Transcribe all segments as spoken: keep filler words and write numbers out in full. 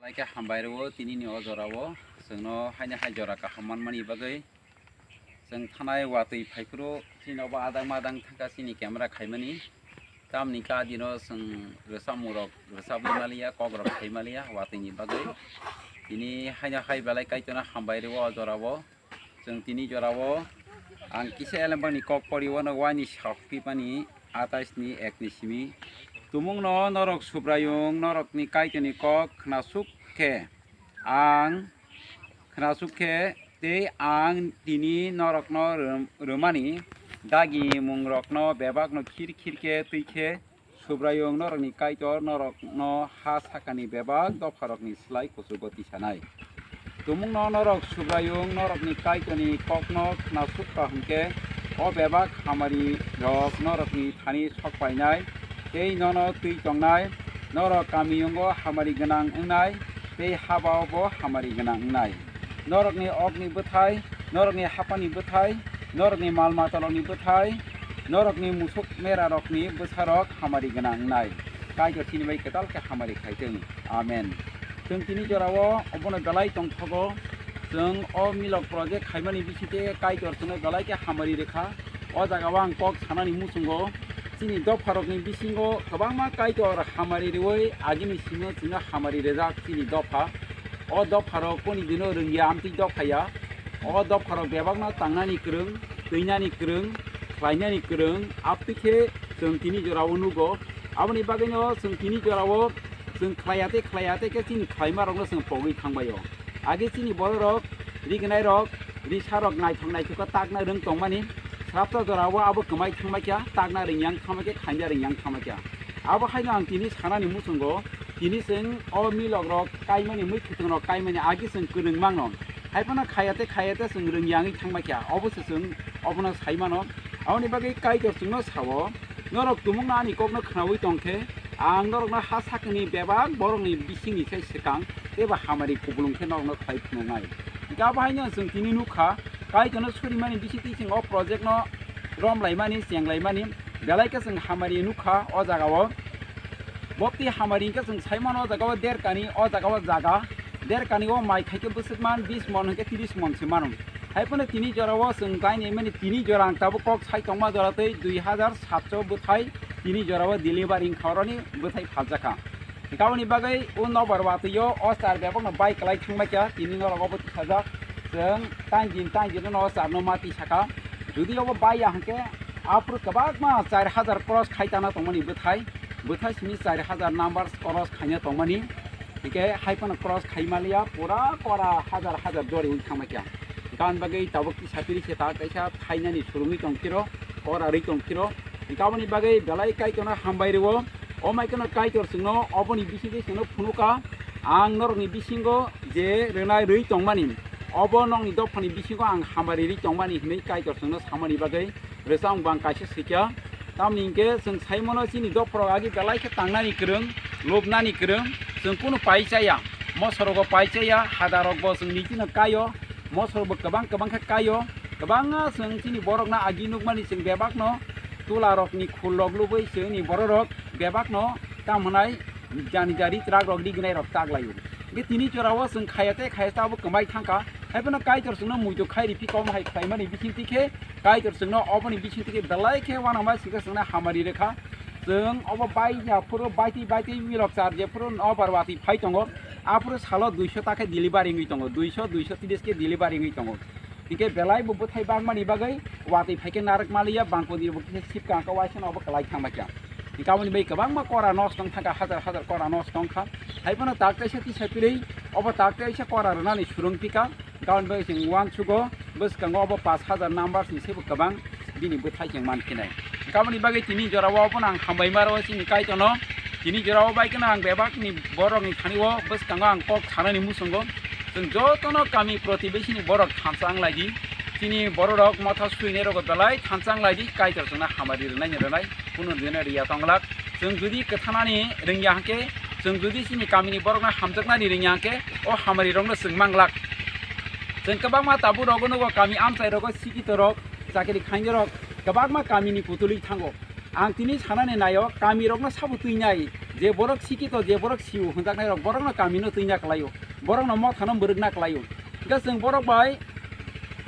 Khe hambai rwo tinini o jorao chwngno haino hai jora kaham manmani bagwi. Chwng thanai watwi phaiphuru chini obo adang madang thangkha chini camera khaimani. Tamni kha dino chwng rwchapmungrok rwchapwi maliya, kokrok khai maliya watwini bagwi. Tini haino hai belai Kaitorno hambai rwo o jorao. Chwng tini jorao ang kisa elembakni kok pori wano waini saphipani atais ni ek ni simi. Tumungno norok Subraiyung norokni Kaitorni kok khnasuk khe ang khnasuk khe tei ang tini norokno rwm-, rwmani dagimungrokno bebakno khir khir khe twi khe Subraiyung norokni Kaitor norokno ha sakani bebak dopharokni slai kuchugo tisanai. Tumungno norok Subraiyung norokni Kaitorni kokno khnasukha hwnkhe o bebak hamarirok norokni thani sokpainai tei nono twi tongnai. Norok kamiyungo hamari gwnang wngnai tei habaobo hamari gwnang wngnai. Norokni okni bwthai, norokni haphani bwthai, norokni mal matarokni bwthai, norokni musuk merarokni bwsarok hamari gwnang wngnai. Kaitor chini bai kwtal khe hamari khai thung. Amen. Chwng tini jorao obono belai tongthogo. Chwng o milok project khaimani bisingtwi Kaitor chwngno belai khe hamari rwkha. O jagao ang kok sanani muchungo, chini dopharokni bisingo kwbangma Kaitor hamari rwui agini simi chwngno hamari rwjak chini dopha. O dopharok koni dino rwngya amtwi dophaya. O dopharok bebakno tangnani kwrwng, twinani kwrwng, khlainani kwrwng, aptwi khe chwng tini jorao nugo. Aboni bagwino chwng tini jorao chwng khlaiya tei khlaiya tei khe chini khlaimarokno chwng pogwi thangbaio. Age chini bororok, rignairok, risarok naithok naithok khe takna rwng tongmani, srapta jorao abo kwmai thangma kha, takna rwng yang thangma khe, khaina rwng yang thangma kha. Abo haino ang tini sanani muchungo, tini chwng o milokrok kaimani, mui khwtwngrok kaimani age chwng kwrwng mangno. Haiphano khayate khayate chwng rwng yangwi thangma kha, obo se chwng obono sai mano. Aboni bagwi Kaitor chwngno sao, norok tumungno ani kokno khnaui tong khe, ang norokno ha sakni bebak borokni bisingni sai swkang tei bo hamari kupulung khe norokno khlai phunuknai. Hwnkhe abo haino chwng tini nukha, Kaitorno surimani bisingtwi chwng o project no romlaimani, chenglaimani, belai khe chwng hamari nukha o jagao. Bopti hamari hwnkhe chwng sai mano o jagao derkani, o jagao jaga derkani o mai khai khe bwswk man bis mon hwnkhe tris mon se mano. Haiphano tini jorao chwng taini mani tini jora ang tabuk kok sai tongma jora tei dui hajar satso bwthai tini jorao delivery wngkha oroni bwthai phaljakha. Hwnkhe aboni bagwi o nobar watwi o, o char bebakno bai kwlai thangbai kha, tini norok obo tisajak. Chwng tang din tang din no o char no ma tisakha. Jodi obo bai ya hwnkhe aphuru kwbangma char hajar cross khai tana tongmani bwthai, bwthai simi char hajar numbers cross khaina tongmani. Hwnkhe hai phano cross khai maliya, pura kora hajar hajar jori wng thangbai kha. Hwnkhe aboni bagwi tabuk tisa piri se ta kaisa thainani surungwi tong phiro, kora rwi tong phiro. Hwnkhe aboni bagwi belai Kaitorno hambai rwo. O mai kheno Kaitor chwngno oboni bisingtwi chwngno phunukha, ang norokni bisingo je rwnai rwi tongmani, obo nokni dophani bisingo ang hamari rwi tongmani hwnwi Kaitor chwngno samani bagwi rwchapmung bo ang kaisa swikha. Tamni hwnkhe chwng sai mano chini dopharok agi belai khe tangnani kwrwng, lobnani kwrwng, chwng kunu pai chaya, mosorogo pai chaya, hadarokbo chwng nitino kaio, mosorbo kwbang kwbang khe kaio, kwbangma chwng chini borokno agi nukmani chwng bebakno tularokni khullok lubui chwngni bororok bebakno tamo hwnai jani jari trakrok rignairok taklaio. Hwnkhe tini jorao chwng khayate khayate abo kwmai thangkha, haiphano Kaitor chwngno muitu khai riphi kom hai khlaimani bisingtwi khe Kaitor chwngno oboni bisingtwi khe belai khe uanama sika chwngno hamari rwkha. Chwng obo bai ya phuru baitwi baitwi milok char je phuru nobar watwi phai tongo, aphuru salo duiso ta khe delivery wngwi tongo, duiso, duiso tris khe delivery wngwi tongo. Hingke belai bo bwthai bangmani bagwi watwi phaikhe narwk maliya, bangkoni bo kisa sipkang khe waisa no obo kwlai thangma kha. Hingke aboni bagwi kwbangma kora nosto wng thangkha, hajar hajar kora nosto wngkha. Haiphano tak kaisa tisa pirwi obo tak kaisa kora rwnani surung pika. Hingke aboni bagwi chwng uansugo bwskango obo pash hajar number ni sebo kwbang bini bwthai chwng mankhinai. Hingke aboni bagwi tini jorao obono ang hambai maro chini Kaitorno. Tini jorao bai kheno ang bebakni borokni thani o bwskango ang kok sanani muchungo. Chwng jotono kami protibeshini borok thansa wng lai di. Chini bororok motha suinai rogo belai thansa wng lai di, Kaitor chwngno hamari rwnai ni rwnai, kunu dino riya tong glak. Chwng jodi kwthanani rwngya hwnkhe, chwng jodi chini kamini borokno hamjaknani rwngya hwnkhe, o hamari rokno chwng mang glak. Chwng kwbangma tabuk rogo nugo, kami amchai rogo, sikito rok, chakri khainai rok kwbangma kamini kutulwi thango. Ang tini sanani naio, kami rokno sabo twinai, Je borok sikito, je borok siu hwnjaknairok, borokno kamino twina kwlaio, borokno mothano mwrwkna kwlaio. Hwnkhe chwng borok bai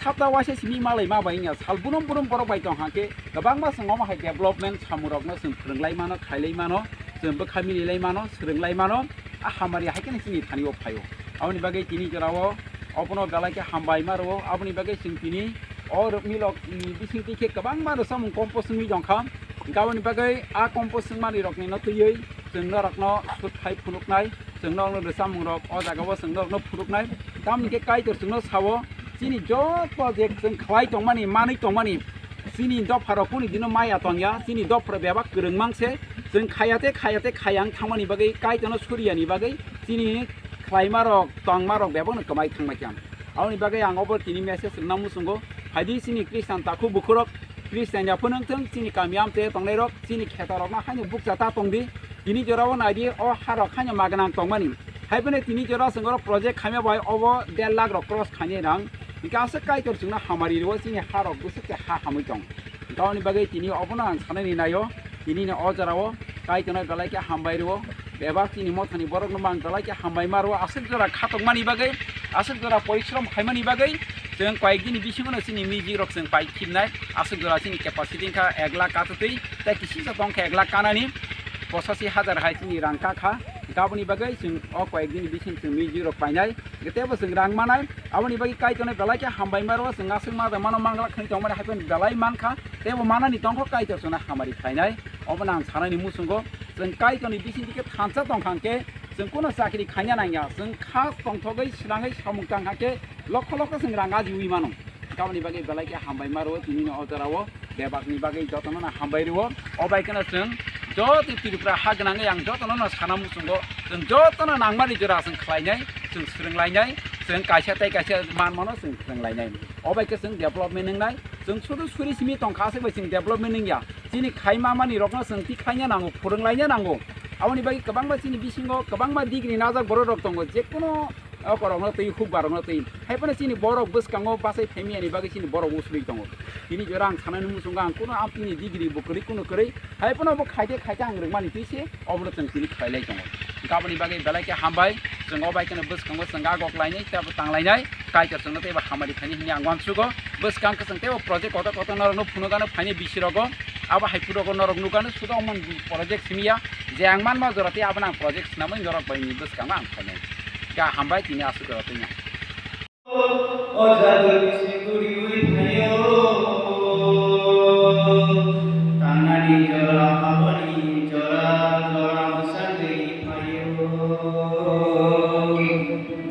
sapta waisa simi malai ma bai wngya, sal bunum bunum borok bai tong hwnkhe kwbangma chwng omo hai development samurokno chwng phwrwnglai mano, khailai mano, chwng bwkha mililai mano, swrwnglai mano, a hamari hai kheno chini thani-o phaio. Aboni bagwi tini jorao obono belai khe hambai ma rwo, aboni bagwi chwng tini o rwkmilok ni bisingtwi khe kwbangma rwchapmung compose wngwi tongkha. Hwnkhe aboni bagwi a compose wngmani rokni no twiwi chwng norokno sut khai phunuknai, chwng norokno rwchapmung rok o jagao chwng norokno phunuknai. Tamoni khe Kaitor chwngno sao, chini joto je chwng khlai tongmani, manwi tongmani, chini dopharok kuni dino maya tongya, chini dophar bebak kwrwng mang se, chwng khaya te, khaya te, khaya wng thangmani bagwi, Kaitorno suriyani bagwi, chini khlaimarok, tongmarok bebakno kwmai thangma khe ang. Aboni bagwi ang obo tini message rwna muchungo, phaidi chini Christian takhuk bukhurok, Christian ya phunuk thung, chini kami amchai tongnairok, chini khetorokno haino bukcha ta tongdi, tini jorao naidi o harok haino magnang tongmani. Haiphano tini jora chwng oro project khaima bai obo der lakh rok cross khainai rang. Hwnkhe aswk Kaitor chwngno hamari rwo, chini harok bwswk khe ha hamwi tong. Hwnkhe aboni bagwi tini obono ang sanani naio, tini ni o jorao Kaitorno belai khe hambai rwo. Bebak chini mothani borokno mang belai khe hambai ma rwo. Aswk jora khatokmani bagwi, aswk jora porishrom khaimani bagwi chwng koyek dini bisingono chini music rok chwng pai khibnai. Aswk jora chini capacity wngkha ek lakh katutwi, tei kisisa tongkha ek lakh kanani, pochashi hajar hai chini rang kakha. Hwnkhe aboni bagwi chwng o koyek dini bising chwng music rok painai, hwnkhe teibo chwng rang manai. Aboni bagwi Kaitorno belai khe hambai ma rwo, chwng aswk ma mano manglak khani tongmani hai phano belai mankha, teibo manani tongkha Kaitor chwngno hamari khlainai. Obono ang sanani muchungo, chwng Kaitorni bisingtwi khe thansa tongkha hwnkhe chwng kuno chakri khaina nangya, chwng kha tongthogwi swnangwi samung tangkha khe lokho lokho chwng rang ajiwi mano. Aboni bagwi belai khe hambai ma rwo, tini ni o jorao bebakni bagwi jotono no hambai rwo. O bai kheno chwng joto Tripura ha gwnangwi ang jotono no sana muchungo, chwng jotono nangmani jora chwng khlainai, chwng swrwnglainai, chwng kaisa tei kaisa manmano chwng swrwnglainai. O bai khe chwng development wngnai, chwng sudu suri simi tongkha aswk bai chwng development wngya. Chini khaima mani rokno chwng tikhlaina nango, phwrwnglaina nango. Aboni bagwi kwbangma chini bisingo kwbangma degree najak borok rok tongo, jekunu o korokno twi, hukbarokno twi. Hai phano chini borok bwskango bachai phaimani bagwi chini borok usui tongo. Tini jora ang sanani muchungo ang kuno ampini degree bo kwrwi kuno kwrwi. Hai phano bo khaite khaite ang rwngmani twi se obono chwng tini khlailai tongo. Aboni bagwi belai khe hambai. Chwng o bai kheno bwskango chwng agok lainai tei bo tang lainai. Kaitor chwngno tei bo hamari thani hwnwi ang uansugo. Bwskang khe chwng tei bo project kotor kotor norokno phunukgano phaini bisi rogo. Abo hai phuru rogo norok nukgano suda omo project simi ya. Je ang manma jora tei abono ang project swnamwi norok bai ni bwskango ang phainai. Ga hambai tini aswk jora twi no. O jagoni se guriui phaio. Tanani jora, habani jora, jora bwsagwi phaio.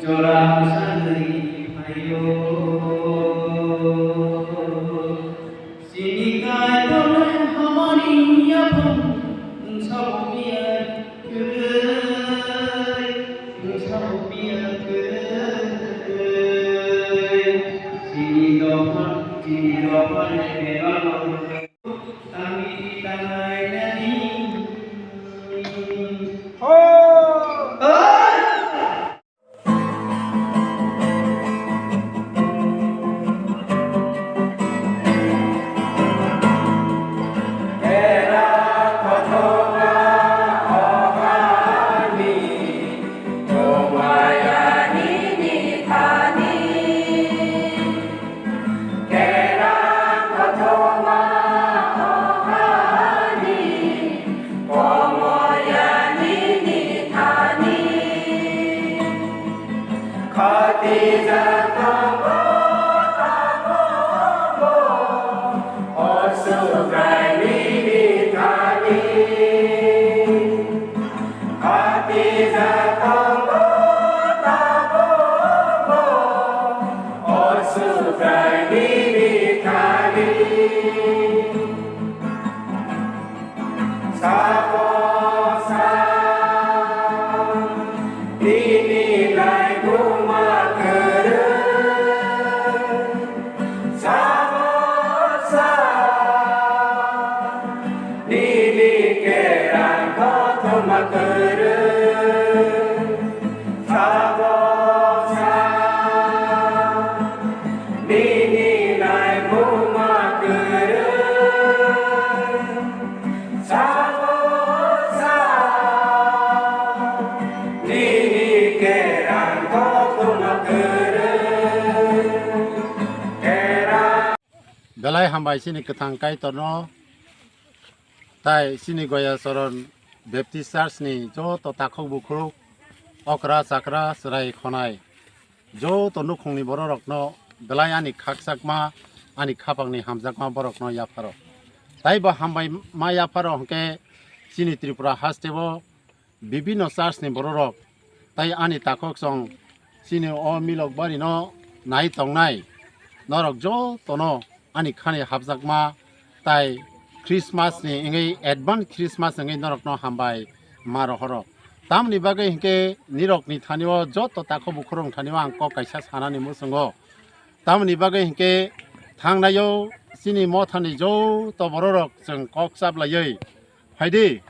Jora bwsagwi phaio. Chini Kaitor hamani yaphang wngsabumiya kwrwi, wngsabumiya kwrwi. Chini dopha, chini dopha ni bebak tangwi tangnai nani. Ho! Belai hambai chini kwthang Kaitorno, tai chini Goya Choron Baptist Church ni joto takhuk bukhuk, okra chakra, chwrai khonai, joto nukhungni bororokno belai ani khakchangma, ani khapangni hamjakma borokno yapharo. Tai bo hambai ma yapharo hwnkhe chini Tripura hasteo bibino church ni bororok tai ani takhuk chwng chini o milok barino nai tongnai norok jotono ani khani hapjakma tai Christmas ni wngwi advance Christmas wngwi norokno hambai ma rohoro. Tamoni bagwi hinkhe nirokni thanio joto takhuk bukhurok thanio ang kok kaisa sanani muchungo. Tamoni bagwi hinkhe thangnaio chini mothani joto bororok chwng kok chaplaiwi phaidi,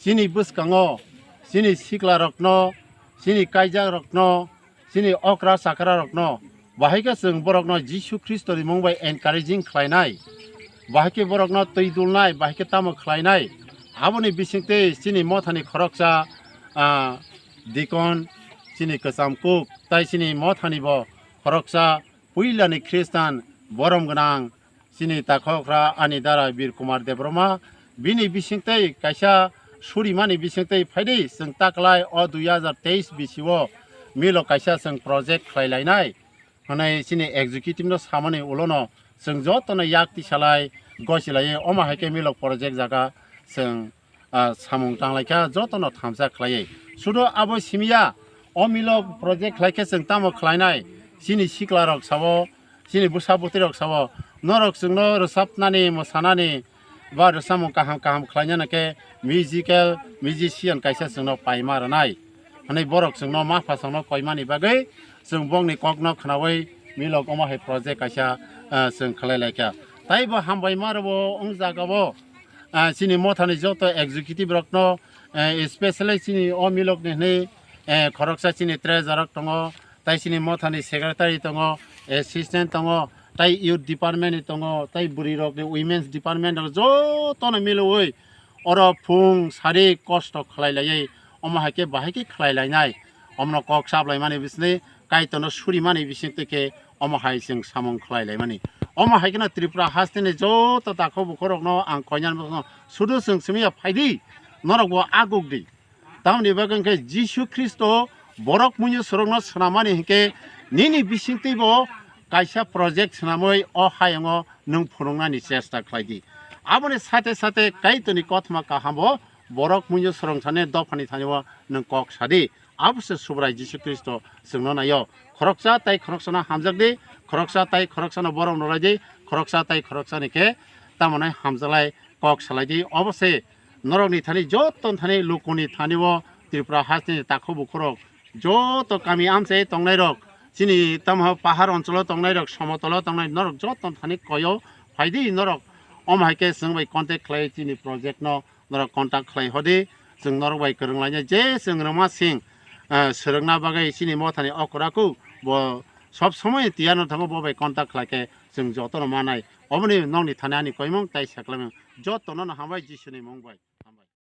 chini bwskango chini siklarokno, chini kaijakrokno, chini okra chakrarokno, bahai khe chwng borokno Jisu Khristoni mung bai encouraging khlainai, bahai khe borokno twi dulnai, bahai khe tamo khlainai, aboni bisingtwi chini mothani khoroksa, ah, deacon, chini kwcham kuk, tai chini mothani bo khoroksa puilani Khristan borom gwnang chini takhokra ani dara Bir Kumar Debbarma, bini bisingtwi kaisa surimani bisingtwi phaidi chwng taklai o dui hajar teis bisio milo kaisa chwng project khlai lainai hwnwi chini executive no samani ulono chwng jotono yak tisalai gosilaiwi omo hai khe milok project jaga chwng ah, samung tanglaikha, jotono thamsa khlaiwi. Sudo abo simiya, o milok project khlaikhe chwng tamo khlainai, chini siklarok sabo, chini bwsa bwtwirok sabo, norok chwngno rwchapnani, mwsanani, ba rwchapmung kaham kaham khlainani khe musical, musician kaisa chwngno paima rwnai. Hwnwi borok chwngno ma phasongno koimani bagwi chwng bongni kokno khnaui milok omo hai project kaisa, ah, chwng khlai laikha. Taibo hambaima rwbo wng jagao, ah, chini mothani joto executive rokno, eh, especially chini o milokni hwnwi, eh, khoroksa chini treasurer rok tongo, tai chini mothani secretary tongo, assistant tongo, tai youth department ni tongo, tai bwrwi rokni women's department rok jotono milwi oro phung sari kosto khlai laiwi omo hai khe bahai khe khlai lainai. Omno kok saplaimani bisni Kaitorno surimani bisingtwi khe omo hai chwng samung khlai laimani. Omo hai kheno Tripura hasteni joto takhuk bukhurokno ang koinani bwskango sudu chwng simi ya phaidi, norok bo aguk di. Tamoni bagwi hwnkhe Jisu Khristo borok muiyo sorokno swnamani hinkhe nini bisingtwi bo kaisa project swnamwi o hayungo nwng phunuknani chesta khlai di. Aboni sate sate Kaitorni kothoma kaham bo borok muiyo sorong thani dophani thani o nwng kok sa di. Abo se Subrai Jisu Khristo chwngno naio. Khoroksa tai khoroksano hamjak di, khoroksa tai khoroksano borom rwlai di, khoroksa tai khoroksani khe tamo nai hamjalai kok salai di. Obo se norokni thani joto thani lukuni thani o Tripura hasteni takhuk bukhurok joto kami amchai tongnai rok, chini tamo pahar oncholo tongnai rok, somotolo tongnai norok joto thani koyo phaidi norok. Omo hai khe chwng bai contact khlai chini project no norok contact khlai hodi, chwng norok bai kwrwng lainai je chwng rwma sing, ah, swrwngna bagwi chini mothani okra kuk bo sob somoi tiyar no thango, bo bai contact khlai khe chwng jotono manai. Oboni nokni thani ani koimung tai saklamung jotono no hambai Jisuni mung bai.